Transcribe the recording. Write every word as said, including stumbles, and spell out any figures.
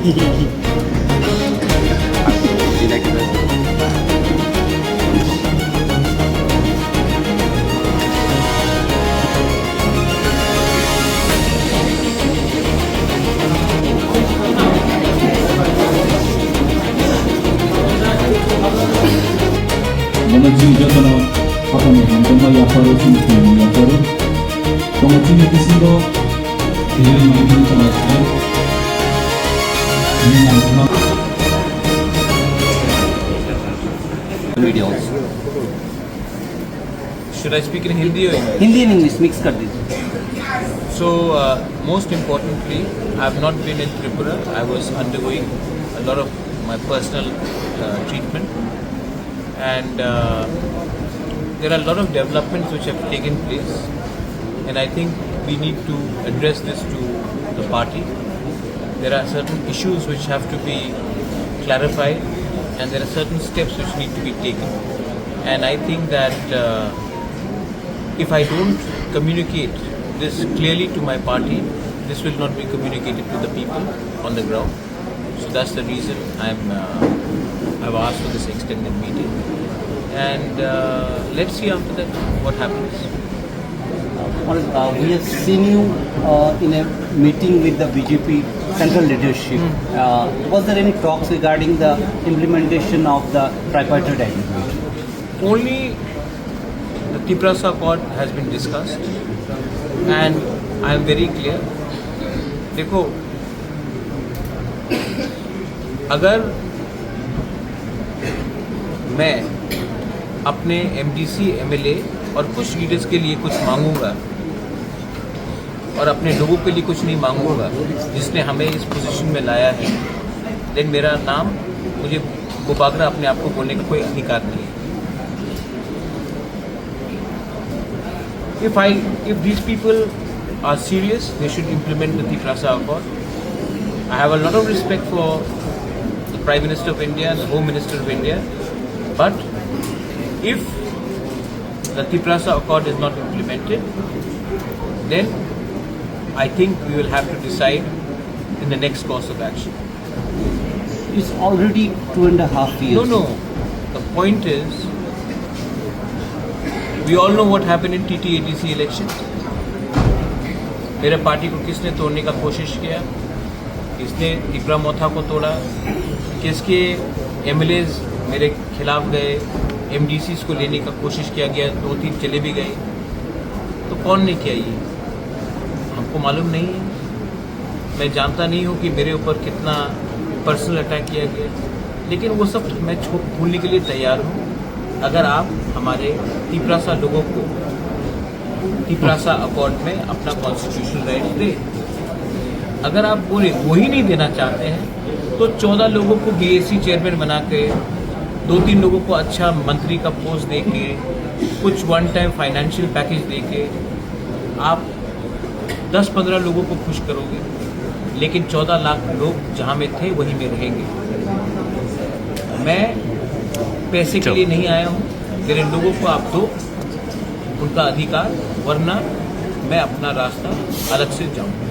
Bono chini jotono haphangni hamjakma yapharo, chini phaimung yapharo. Tongo chini bisingo Video also. Should I speak in Hindi or English? Hindi and English mix कर दीजिए। So, uh, most importantly, I have not been in Tripura. I was undergoing a lot of my personal uh, treatment, and uh, there are a lot of developments which have taken place, and I think we need to address this to the party. There are certain issues which have to be clarified, and there are certain steps which need to be taken. And I think that uh, if I don't communicate this clearly to my party, this will not be communicated to the people on the ground. So that's the reason I'm uh, I've asked for this extended meeting, and uh, let's see after that what happens. Well, uh, we have seen you uh, in a meeting with the B J P central leadership. Uh, was there any talks regarding the implementation of the tripartite agreement? Only the Tiprasa Accord has been discussed, and I am very clear. देखो, अगर मैं अपने MDC, MLA और कुछ लीडर्स के लिए कुछ मांगूंगा और अपने लोगों के लिए कुछ नहीं मांगूंगा, जिसने हमें इस पोजीशन में लाया है, देन मेरा नाम, मुझे बुबागरा अपने आप को बोलने का कोई अधिकार नहीं है। If I, if these people are serious, they should implement the Tiprasa Accord. I have a lot of respect for the Prime Minister of India and the Home Minister of India, but if the Tiprasa Accord is not implemented, then I think we will have to decide in the next course of action. It's already two and a half years. No, no. The point is, we all know what happened in T T A D C election. मेरे पार्टी को किसने तोड़ने का कोशिश किया, किसने तिपरा मोथा को तोड़ा, किसके एमएलएज मेरे खिलाफ गए, एमडीसीज को लेने का कोशिश किया गया, दो तीन चले भी गए। तो कौन ने किया ये? हमको मालूम नहीं है। मैं जानता नहीं हूँ कि मेरे ऊपर कितना पर्सनल अटैक किया गया, लेकिन वो सब मैं छो-, भूलने के लिए तैयार हूँ, अगर आप हमारे तिपरासा लोगों को तिपरासा अकॉर्ड में अपना कॉन्स्टिट्यूशनल राइट दे। अगर आप वो, वो ही नहीं देना चाहते हैं, तो चौदह लोगों को बीएसी चेयरमैन बना के, दो तीन लोगों को अच्छा मंत्री का पोस्ट दे के, कुछ वन टाइम फाइनेंशियल पैकेज दे के आप दस पन्द्रह लोगों को खुश करोगे, लेकिन चौदह लाख लोग जहाँ में थे, वहीं में रहेंगे। मैं पैसे के लिए नहीं आया हूँ, मेरे लोगों को आप दो उनका अधिकार, वरना मैं अपना रास्ता अलग से जाऊंगा।